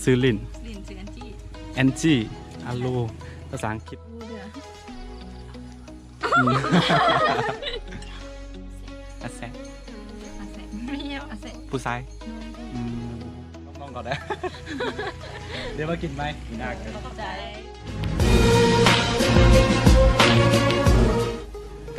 ຊື່ລິນ ລິນ ຊື່ແອນຈີ ແອນຈີ ອາໂລ ພາສາອັງກິດ ອາແຊະ ອາແຊະ ຜູ້ຊາຍ ອືມ ນ້ອງໆ ກໍໄດ້ ດຽວມາກິນໃໝ່ ຂອບໃຈ.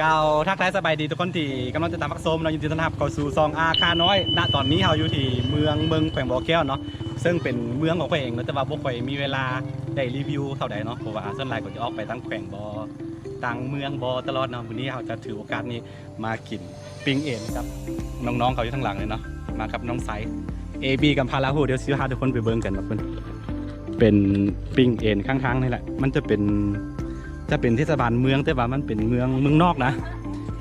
ກ່າວທັກທາຍສະບາຍດີທຸກຄົນທີ່ກຳລັງຕິດຕາມຮັບຊົມເນາະ, ຍິນດີຕ້ອນຮັບເຂົ້າສູ່ຊ່ອງອາຄານ້ອຍ. ນະຕອນນີ້ເຮົາຢູ່ທີ່ເມືອງເມິງ ແຂວງບໍ່ແກ້ວເນາະ, ເຊິ່ງເປັນເມືອງຂອງຂ້ອຍເອງເນາະ, ແຕ່ວ່າບໍ່ຄ່ອຍມີເວລາໄດ້ຣີວິວເທົ່າໃດເນາະ, ເພາະວ່າສ່ວນຫຼາຍກໍຈະອອກໄປຕ່າງແຂວງບໍ່ ຕ່າງເມືອງບໍ່ຕະຫຼອດເນາະ. ມື້ນີ້ເຮົາຈະຖືໂອກາດນີ້ມາກິນ ປີ້ງເອັນກັບນ້ອງໆ ເຂົາຢູ່ທາງຫຼັງນີ້ເນາະ, ມາກັບນ້ອງໄຊ ເອບີ ກຳພາລາຫູ. ດຽວຊິພາທຸກຄົນໄປເບິ່ງກັນວ່າເພິ່ນ ເປັນປີ້ງເອັນຂ້າງທາງນີ້ແຫຼະ. ມັນຈະເປັນ ຈະເປັນເທດສະບານເມືອງ, ແຕ່ວ່າມັນເປັນເມືອງ ເມືອງນອກນະ,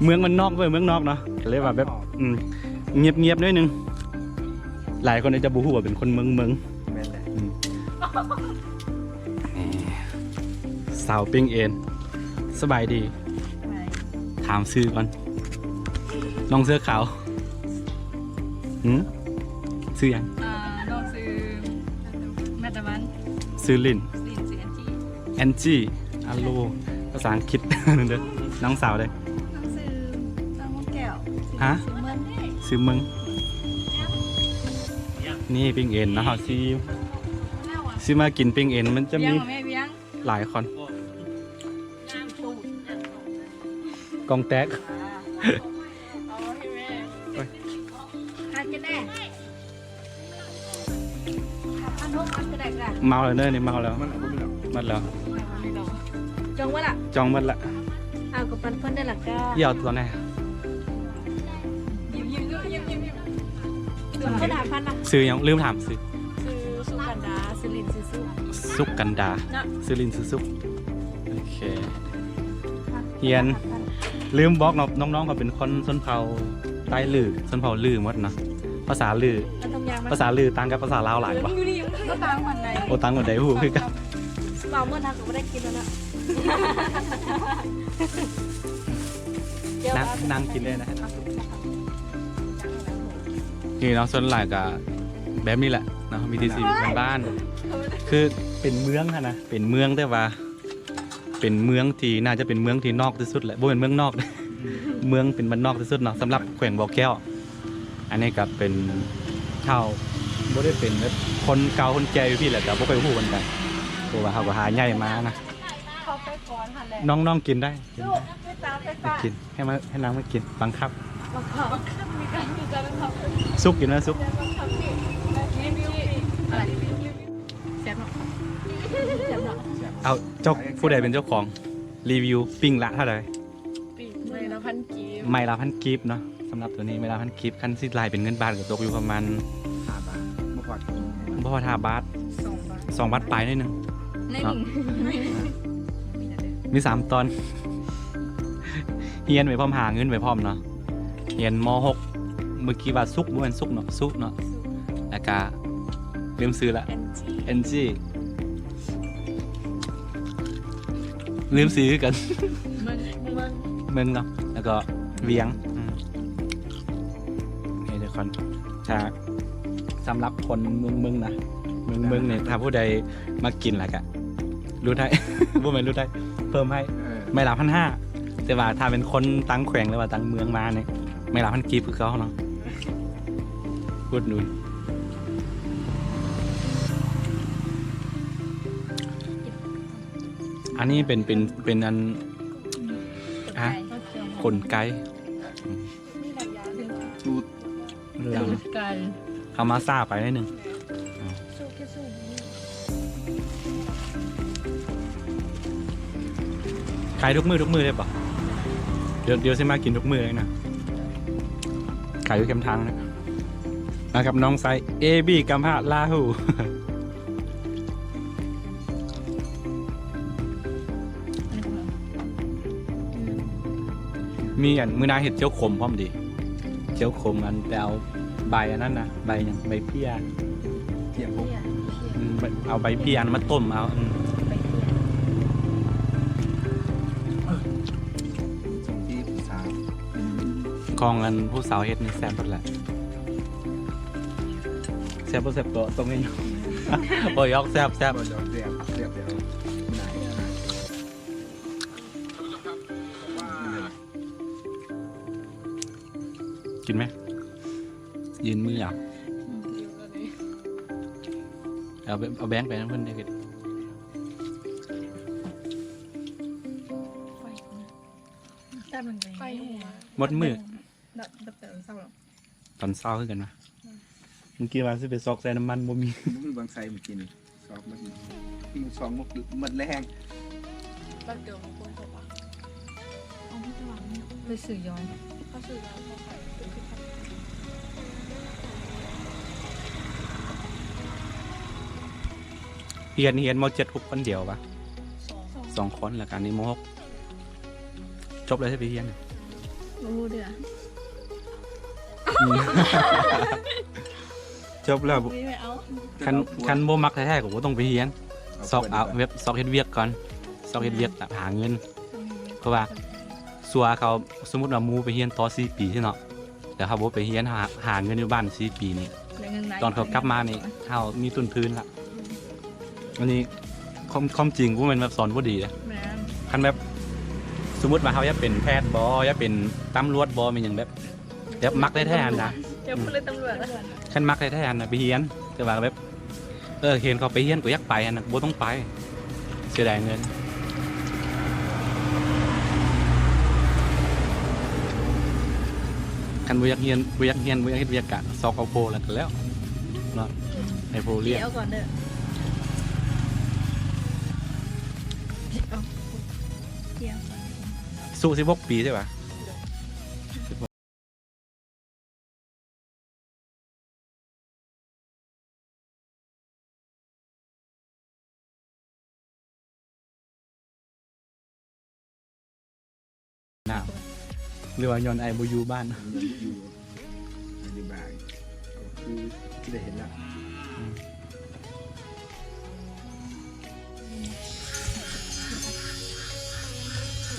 ເມືອງມັນນອກເວີຍ ເມືອງນອກເນາະ, ກໍເລີຍວ່າແບບ ອືມ ງຽບໆ ໜ້ອຍໜຶ່ງ. ຫຼາຍຄົນອາດຈະບໍ່ຮູ້ວ່າເປັນຄົນເມືອງ ເມືອງ ແມ່ນແຫຼະ ອືມ ນີ້ ສາວປີ້ງເອັນ ສະບາຍດີ. ສະບາຍ ຖາມຊື່ກ່ອນ ນ້ອງເສື້ອຂາວ ຫື ຊື່ຫຍັງ? ອ່າ ນ້ອງຊື່ ແມັດຕາວັນ ຊື່ລິນ ລິນ ຊື່ແອນຈີ ແອນຈີ ອາໂລ ພາສາອັງກິດເດີ. ນ້ອງສາວເດ້? ນ້ອງຊື່ ນ້ອງແກ້ວ ຮະ? ຊື່ເມືອງ ຊື່ເມືອງ. ນີ້ປີ້ງເອັນເນາະ ເຮົາຊິ ຊິມາກິນປີ້ງເອັນ ມັນຈະມີ ວຽງແມ່ ວຽງ ຫຼາຍຄົນ ກ້ອງແຕກ ເອົາໃຫ້ແມ່ ໂອ້ຍ ຫາກິນແດ່. ເມົາແລ້ວເດີ ນີ້ເມົາແລ້ວ ມັນບໍ່ມີແລ້ວ ໝົດແລ້ວ ຈອງໝົດລະ ຈອງໝົດລະ. ອ້າວ ກໍປັນເພິ່ນໄດ້ລະກະ ເອົາຕົວໃດ? ຍິ້ມໆ ຍິ້ມໆ ເພິ່ນຫາພັນນະ. ຊື່ຫຍັງ? ລືມຖາມຊື່. ຊື່ສຸກັນດາ ຊື່ລິນ ຊື່ສຸກ ສຸກັນດາ ເນາະ ຊື່ລິນ ຊື່ສຸກ. ໂອເຄ ຮຽນ ລືມບອກເນາະ ນ້ອງໆ ເຂົາເປັນຄົນຊົນເຜົ່າໃຕ້ລື້ ຊົນເຜົ່າລື້ໝົດເນາະ. ພາສາລື້ ພາສາລື້ຕ່າງກັບພາສາລາວຫຼາຍບໍ່? ບໍ່ຕ່າງປານໃດ ບໍ່ຕ່າງປານໃດ ຮູ້ຄືກັນ. ເວົ້າໝົດ ເຮົາກໍບໍ່ໄດ້ກິນແລ້ວເນາະ. ນັ່ງ ນັ່ງກິນໄດ້ນະ. ນີ້ເນາະ ສ່ວນຫຼາຍກໍແບບນີ້ແຫຼະເນາະ ວິຖີຊີວິດບ້ານໆ ຄືເປັນເມືອງຫັ້ນນະ ເປັນເມືອງ ແຕ່ວ່າເປັນເມືອງທີ່ ໜ້າຈະເປັນເມືອງທີ່ນອກທີ່ສຸດແຫຼະ ບໍ່ແມ່ນເມືອງນອກ ເມືອງເປັນບ້ານນອກທີ່ສຸດເນາະ ສຳລັບແຂວງບໍ່ແກ້ວ. ອັນນີ້ກໍເປັນ ເຮົາບໍ່ໄດ້ເປັນແບບຄົນເກົ່າຄົນແກ່ຢູ່ພີ້ແຫຼະ ກໍບໍ່ຄ່ອຍຮູ້ເໝືອນກັນ ເພາະວ່າເຮົາກໍຫາໃຫຍ່ມານະ. ນ້ອງໆ ກິນໄດ້ ກິນໄດ້ ກິນ ໃຫ້ມາ ໃຫ້ນາງມາກິນ ບັງຄັບ ບັງຄັບ ສຸກກິນໄດ້ ສຸກ ແຊບເນາະ ແຊບເນາະ. ເອົາ ເຈົ້າ ຜູ້ໃດເປັນເຈົ້າຂອງ? ຣີວິວ ປີ້ງລະເທົ່າໃດ? ປີ້ງໄມ້ລະພັນກີບ ໄມ້ລະພັນກີບເນາະ. ສຳລັບຕົວນີ້ໄມ້ລະພັນກີບ ຄັນຊິລາຍເປັນເງິນບາດກໍຕົກຢູ່ປະມານຫ້າບາດ ບໍ່ຮອດ ບໍ່ຮອດຫ້າບາດ ສອງບາດ ສອງບາດປາຍໜ້ອຍໜຶ່ງ ໜ້ອຍໜຶ່ງເນາະ. ມີສາມຕອນ ຮຽນໄປພ້ອມ ຫາເງິນໄປພ້ອມເນາະ. ຮຽນ ມໍຫົກ ເມື່ອກີ້ວ່າສຸກ ບໍ່ແມ່ນສຸກເນາະ ສຸເນາະ ແລ້ວກະລືມຊື່ລະ ແອນຈີ ແອນຈີ ລືມຊື່ຄືກັນ ເມືອງ ເມືອງ ເມືອງເນາະ ແລ້ວກໍວຽງ ອືມ ນີ້ທຸກຄົນ ຖ້າ ສຳລັບຄົນເມືອງ ເມືອງນະ ເມືອງ ເມືອງນີ້ ຖ້າຜູ້ໃດມັກກິນແລ້ວກະ ຫຼຸດໃຫ້ ບໍ່ແມ່ນຫຼຸດໃຫ້ ເພີ່ມໃຫ້ ເອີ ໄມ້ລະພັນຫ້າ. ແຕ່ວ່າຖ້າເປັນຄົນຕ່າງແຂວງ ຫຼືວ່າຕ່າງເມືອງມານີ້ ໄມ້ລະພັນກີບຄືເກົ່າເນາະ ອຸດໜູນ. ອັນນີ້ເປັນ ເປັນ ເປັນອັນ ຮະ ຂົນໄກ່ ຕູດ ລຳ ເອົາມາຊ້າໄປໜ້ອຍໜຶ່ງ. ຂາຍທຸກມື້ ທຸກມື້ເລີຍບໍ່? ດຽວ ດຽວຊິມາກິນທຸກມື້ເລີຍນະ. ຂາຍຢູ່ແຄມທາງນະ. ມາກັບນ້ອງໄຊ ເອບີ ກຳພະລາຫູ. ມີອັນ ມື້ໜ້າເຮັດເຈ້ວຂົມພ້ອມເດ. ເຈ້ວຂົມ ອັນ ໄປເອົາໃບອັນນັ້ນນະ ໃບຫຍັງ ໃບເພ້ຍ ເພ້ຍ ອືມ ເອົາໃບເພ້ຍອັນມາຕົ້ມເອົາ ອືມ ໃບເພ້ຍ ຂອງອັນຜູ້ສາວເຮັດນີ້ແຊບເບິດແຫຼະ. ແຊບບໍ່ແຊບກໍຕ້ອງໃຫ້ ບໍ່ ຢອກ ແຊບໆ ບໍ່ ຢອກ ແຊບ ແຊບແລ້ວ ກິນໄໝ? ຍື່ນມືເອົາ ເອົາແບງໄປນຳເພິ່ນເດີ້ ໝົດມື້ ຕອນເຊົ້າຄືກັນວະ ອືມ ມື້ກີ້ວ່າຊິໄປຊອກໃສ່ນ້ຳມັນ ບໍ່ມີ ບໍ່ມີບັງໄຊມື້ກີ້ນີ້ ຊອກໝົດ ຊອກໝົດ ໝົດແລງ ໄປຊື້ຢອນ ຮຽນ ຮຽນ ມໍເຈັດ ຫົກ ຄົນດຽວປະ? ສອງ ສອງຄົນ ແລ້ວກະນີ້ ມໍຫົກ ຈົບແລ້ວຊິໄປຮຽນ ບໍ່ຮູ້ເທື່ອ ອືມ ຈົບແລ້ວ ຄັນ ຄັນບໍ່ມັກແທ້ໆ ກໍບໍ່ຕ້ອງໄປຮຽນ ຊອກເອົາ ແບບ ຊອກເຮັດວຽກກ່ອນ ຊອກເຮັດວຽກ ອືມ ຫາເງິນ ອືມ ເພາະວ່າ ສ່ວນເຂົາ ສົມມຸດວ່າໝູ່ໄປຮຽນຕໍ່ສີ່ປີຊີ້ເນາະ ແລ້ວເຮົາບໍ່ໄປຮຽນ ຫາ ຫາເງິນຢູ່ບ້ານສີ່ປີນີ້ ຕອນເຂົາກັບມານີ້ ເຮົາມີຕົ້ນທຶນລະ ອັນນີ້ຄວາມ ຄວາມຈິງບໍ່ແມ່ນແບບສອນບໍ່ດີເດ້ ແມ່ນ ຄັນແບບ ສົມມຸດວ່າເຮົາຢາກເປັນແພດບໍ ຢາກເປັນຕຳຫຼວດບໍ ແມ່ນຫຍັງແບບ ແບບມັກແທ້ໆຫັ້ນນະ ຢ່າເວົ້າເລື່ອງຕຳຫຼວດ ຄັນມັກແທ້ໆຫັ້ນນະໄປຮຽນ ແຕ່ວ່າແບບ ເອີ ເຫັນເຂົາໄປຮຽນກໍຢາກໄປຫັ້ນນະ ບໍ່ຕ້ອງໄປ ເສຍດາຍເງິນ ຄັນບໍ່ຢາກຮຽນ ບໍ່ຢາກຮຽນ ບໍ່ຢາກເຮັດວຽກກະຊອກເອົາໂພແລ້ວກໍແລ້ວເນາະ ໃຫ້ໂພລ້ຽງ ເອົາກ່ອນເດີ້ ສຸສິບຫົກປີໃຊ່ປະ? ໜາວ ຫຼືວ່າຍ້ອນອ້າຍບໍ່ຢູ່ບ້ານ? ຢູ່ ຢູ່ບ້ານ ກໍຄືຊິໄດ້ເຫັນລະ ອືມ.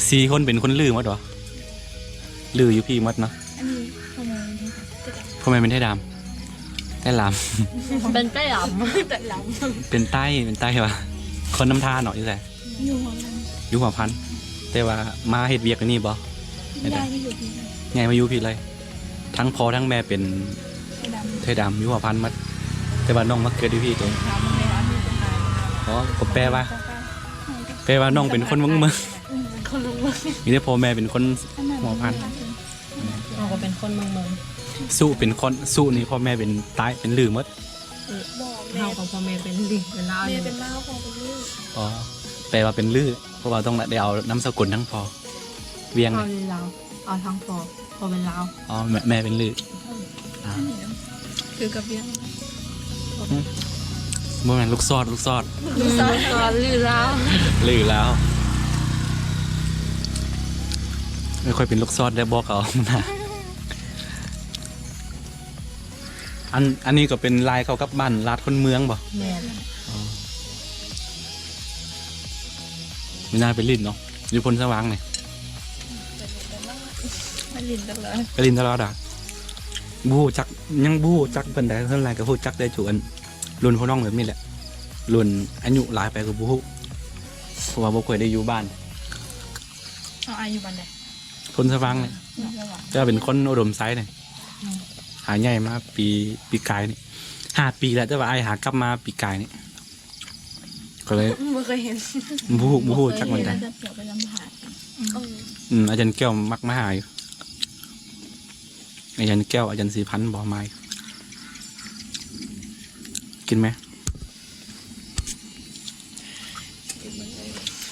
ສີ່ຄົນເປັນຄົນລືໝົດຫວາ? ລືຢູ່ພີ້ໝົດເນາະ ອັນນີ້ພໍ່ແມ່ເປັນໄທດຳ ພໍ່ແມ່ເປັນໄທດຳ ໄທດຳ ເປັນໄທດຳ ເປັນໄຕ້ ເປັນໄຕ້ຫວາ? ຄົນນ້ຳທາເນາະ ຢູ່ໃສ? ຢູ່ຫົວພັນ ຢູ່ຫົວພັນ ແຕ່ວ່າມາເຮັດວຽກຢູ່ນີ້ບໍ່? ຍ້າຍມາຢູ່ພີ້ ຍ້າຍມາຢູ່ພີ້ເລີຍ ທັງພໍ່ທັງແມ່ເປັນໄທດຳ ໄທດຳ ຢູ່ຫົວພັນໝົດ ແຕ່ວ່ານ້ອງມາເກີດຢູ່ພີ້ເອງ ອໍ ກໍແປວ່າ ແປວ່ານ້ອງເປັນຄົນເມືອງ ເມືອງ ເປັນຄົນເມືອງ ມີແຕ່ພໍ່ແມ່ເປັນຄົນຫົວພັນ ເຮົາກໍເປັນຄົນເມືອງ ເມືອງ ສຸເປັນຄົນ ສຸນີ້ພໍ່ແມ່ເປັນໃຕ້ ເປັນລືໝົດ ເອີ ເຮົາກໍພໍ່ແມ່ເປັນລື ເປັນລາວ ແມ່ເປັນລາວ ພໍ່ເປັນລື ອໍ ແປວ່າເປັນລື ເພາະວ່າຕ້ອງໄດ້ເອົານາມສະກຸນທັງພໍ່ ວຽງ ພໍ່ເປັນລາວ ເອົາທັງພໍ່ ພໍ່ເປັນລາວ ອໍ ແມ່ ແມ່ເປັນລື ອືມ ອ່າ ຄືກັບວຽງ ອືມ ບໍ່ແມ່ນ ລູກຊອດ ລູກຊອດ ລູກຊອດ ລືລາວ ລືລາວ ເອີ ຂ້ອຍເປັນລູກຊອດໄດ້ ບອກເຂົາ ອັນ ອັນນີ້ກໍເປັນລາຍເຂົ້າກັບບ້ານລາດຄົນເມືອງບໍ່? ແມ່ນ ອໍ ມີໜ້າໄປຫຼິ້ນເນາະ ຢູ່ໂພນສະຫວ່າງນີ້ ໄປຫຼິ້ນຕະຫຼອດ ໄປຫຼິ້ນຕະຫຼອດ ໄປຫຼິ້ນຕະຫຼອດອະ? ບໍ່ຮູ້ຈັກ ຍັງບໍ່ຮູ້ຈັກປານໃດ ສ່ວນຫຼາຍກໍຮູ້ຈັກແຕ່ຈຸອັນ ລຸ້ນພວກນ້ອງແບບນີ້ແຫຼະ ລຸ້ນອາຍຸຫຼາຍໄປກໍບໍ່ຮູ້ ເພາະວ່າບໍ່ຄ່ອຍໄດ້ຢູ່ບ້ານ ເອົາ ອາ ຢູ່ບ້ານໃດ? ໂພນສະຫວ່າງນີ້ ແຕ່ວ່າເປັນຄົນອຸດົມໄຊນີ້ ຫາຍ້າຍມາປີ ປີກາຍນີ້ ຫ້າປີແລ້ວ ແຕ່ວ່າອ້າຍຫາກັບມາປີກາຍນີ້ ກໍເລີຍ ບໍ່ເຄີຍເຫັນ ບໍ່ຮູ້ ບໍ່ຮູ້ຈັກເປັນໃດ ອືມ ອາຈານແກ້ວມັກມາຫາຢູ່ ອາຈານແກ້ວ ອາຈານສີພັນບໍ່ມາຢູ່ ກິນໄໝ?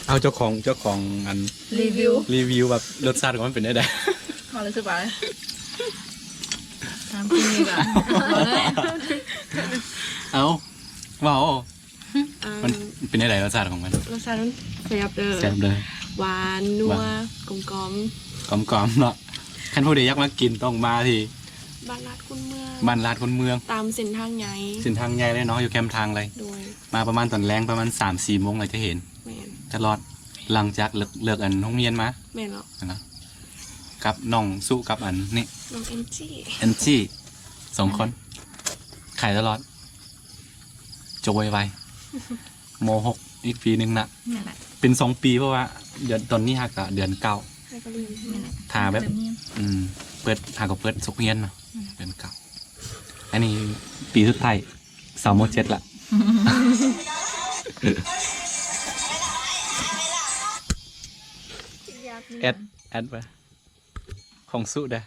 ເອົາ ເຈົ້າຂອງ ເຈົ້າຂອງອັນ ຣີວິວ ຣີວິວວ່າລົດຊາດຂອງມັນເປັນແນວໃດ? ເຮົາຮູ້ສຶກວ່າ ຖາມຄົນນີ້ກ່ອນ ເອົາ ເວົ້າ ມັນເປັນແນວໃດລົດຊາດຂອງມັນ? ລົດຊາດມັນແຊບເດີ ແຊບເດີ ຫວານ ນົວ ຫວານ ກົມໆ ກົມໆເນາະ ຄັນຜູ້ໃດຢາກມາກິນຕ້ອງມາທີ່ ບ້ານລາດຄົນເມືອງ ບ້ານລາດຄົນເມືອງ ຕາມເສັ້ນທາງໃຫຍ່ ເສັ້ນທາງໃຫຍ່ເລີຍເນາະ ຢູ່ແຄມທາງເລີຍ ໂດຍ ມາປະມານຕອນແລງປະມານສາມສີ່ໂມງແລ້ວຈະເຫັນ ແມ່ນ ຕະຫຼອດ ຫຼັງຈາກເລີກ ເລີກອັນໂຮງຮຽນມາ ແມ່ນເນາະ ກັບນ້ອງສຸກັບອັນນີ້ ນ້ອງແອນຈີ ແອນຈີ ສອງຄົນ ຂາຍຕະຫຼອດ ຈົບໄວໆ ມໍຫົກ ອີກປີໜຶ່ງນະ ແມ່ນແຫຼະ ເປັນສອງປີ ເພາະວ່າເດືອນ ຕອນນີ້ຫາກະເດືອນເກົ້າ ແລ້ວກໍເລີຍ ແມ່ນແຫຼະ ຖ້າແບບ ອືມ ເປີດ ຫາກະເປີດສົກຮຽນເນາະ ອືມ ເດືອນເກົ້າ ອັນນີ້ປີສຸດທ້າຍ ສາວມໍເຈັດລະ ແອັດ ແອັດໄປ ຂອງສຸເດ້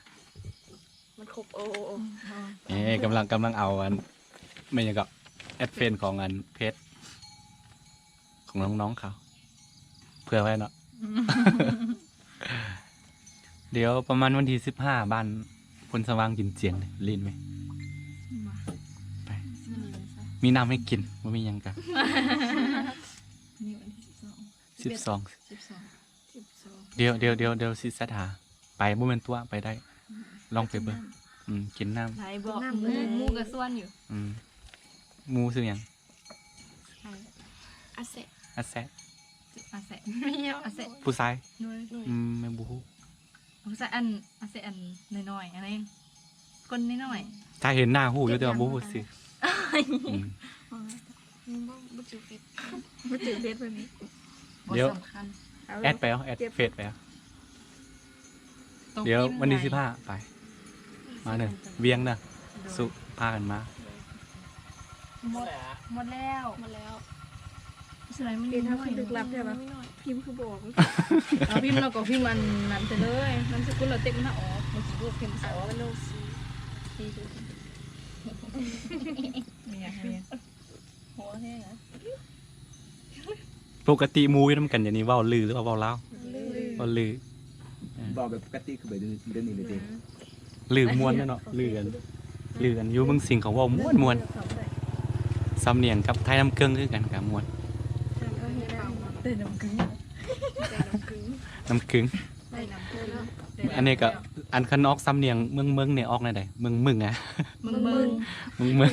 ມັນຄົບ ໂອ້ ເອີ ກຳລັງ ກຳລັງເອົາອັນ ແມ່ນຫຍັງເກາະ ແອັດເຟຣນຂອງອັນເພຈຂອງນ້ອງໆເຂົາ ເຜື່ອໄວ້ເນາະ ດຽວປະມານວັນທີສິບຫ້າ ບ້ານໂພນສະຫວ່າງຈິນຈຽງ ຫຼິ້ນໄໝ? ໄປ ມີນ້ຳໃຫ້ກິນ ບໍ່ມີຫຍັງກະ ນີ້ວັນທີສິບສອງ ສິບສອງ ສິບສອງ ສິບສອງ ດຽວ ດຽວ ດຽວ ດຽວຊິແຊັດຫາ ໄປ ບໍ່ແມ່ນຕົວະ ໄປໄດ້ ອືມ ລອງໄປເບິ່ງ ກິນນ້ຳ ອືມ ກິນນ້ຳ ໄດ້ບໍ່? ໝູ່ ໝູ່ກໍຊວນຢູ່ ອືມ ໝູ່ຊື່ຫຍັງ? ອາແຊະ ອາແຊະ ອາແຊະ ອາແຊະ ຜູ້ຊາຍ? ໂດຍ ອືມ ແມ່ນບໍ່ຮູ້ ຜູ້ຊາຍ ອັນ ອາແຊະ ອັນນ້ອຍໆ ອັນນັ້ນ ຄົນນ້ອຍໆ ຖ້າເຫັນໜ້າຮູ້ຢູ່ ແຕ່ວ່າບໍ່ຮູ້ຊື່ ອືມ ບໍ່ ບໍ່ຈື່ເຟສ ບໍ່ຈື່ເຟສເພິ່ນນີ້ ດຽວ ບໍ່ສຳຄັນ ແອັດໄປເອົາ ແອັດເຟສໄປເອົາ ດຽວວັນທີສິບຫ້າ ໄປ ມາເດີ ວຽງເດີ ໂດຍ ສຸພາກັນມາ ໝົດ ໝົດແລ້ວ ໝົດແລ້ວ ສະໄລມັນ ເປັນເຮົາຄືລຶກລັບແທ້ວະ ພິມຄືບໍ່ອອກ ເອົາພິມ ແລ້ວກໍພິມອັນນັ້ນໄປເລີຍ ນາມສະກຸນ ແລ້ວເຕັກມັນອອກ ບໍ່ຊິຮູ້ພິມບໍ່ອອກ ມັນລົງສີ ສີ ມີຫຍັງ ມີຫຍັງ ຫົວແຮງ ປົກກະຕິໝູ່ຢູ່ນຳກັນ ດຽວນີ້ເວົ້າລື ຫຼືວ່າເວົ້າລາວ? ລື ເວົ້າລື ເອີ ເວົ້າແບບປົກກະຕິຄືແບບດຽວນີ້ເລີຍຕິ ລືມ່ວນເນາະ ລືອັນ ລືອັນຢູ່ເມືອງສິງ ເຂົາເວົ້າມ່ວນໆ ສຳນຽງກັບໄທນ້ຳເກິ່ງຄືກັນ ກໍມ່ວນ ແຕ່ນ້ຳເກິ່ງ ນ້ຳເກິ່ງ ໄດ້ນຳເພິ່ນເນາະ ອັນນີ້ກໍ ອັນຄັນອອກສຳນຽງເມືອງເມືອງນີ້ອອກແນວໃດ? ເມືອງເມືອງອະ ເມືອງເມືອງ ເມືອງເມືອງ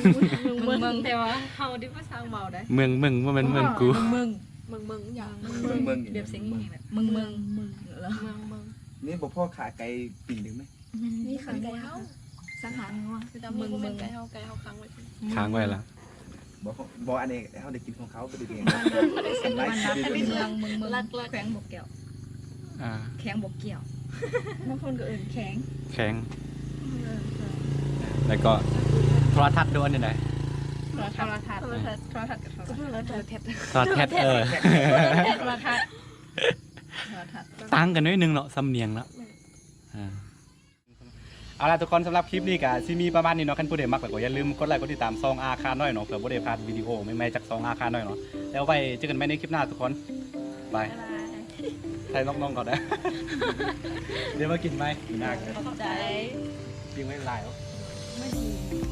ເມືອງເມືອງ ແຕ່ວ່າເຮົານີ້ບໍ່ຊ່າງເວົ້າໄດ໋ ເມືອງເມືອງ ບໍ່ແມ່ນເມືອງກູ ເມືອງເມືອງ ເມືອງເມືອງ ແບບສຽງເມືອງແບບເມືອງເມືອງ ເມືອງເມືອງ ນີ້ບໍ່ພໍຂ້າໄກ່ປີ້ງໄດ້ໄໝ? ມີຂ້າໄກ່ເຮົາ ສັງຫານງົວ ເມືອງເມືອງ ໄກ່ເຮົາ ໄກ່ເຮົາຂັງໄວ້ ຂັງໄວ້ລະ ບໍ່ ບໍ່ ອັນນີ້ເຮົາໄດ້ກິນຂອງເຂົາ ບໍ່ໄດ້ແບ່ງ ເມືອງ ເມືອງ ແຂວງບໍ່ແກ້ວ ອ່າ ແຂວງບໍ່ແກ້ວ ບາງຄົນກໍເອີ້ນແຂງ ແຂງ ເອີ ແລ້ວກໍໂທລະທັດດ້ວຍນີ້ໄດ໋ ໂທລະທັດ ໂທລະທັດ ໂທລະທັດ ໂທລະທັດ ເອີ ໂທລະທັດ ຕ່າງກັນໜ້ອຍໜຶ່ງເນາະ ສຳນຽງເນາະ ອ່າ ເອົາລະທຸກຄົນ ສຳລັບຄລິບນີ້ກະຊິມີປະມານນີ້ເນາະ ຄັນຜູ້ໃດມັກແລ້ວກໍຢ່າລືມກົດໄລກົດຕິດຕາມຊ່ອງອາຄານ້ອຍເນາະ ເພື່ອບໍ່ໄດ້ພາດວິດີໂອໃໝ່ໆຈາກຊ່ອງອາຄານ້ອຍເນາະ ແລ້ວໄວ້ເຈີກັນໃໝ່ໃນຄລິບໜ້າທຸກຄົນ ບາຍບາຍ ຖ່າຍນ້ອງໆເຂົາໄດ້ ດຽວມາກິນໃໝ່ ກິນໜ້າ ຂອບໃຈ ປີ້ງໄວ້ຫຼາຍ ມື້ນີ້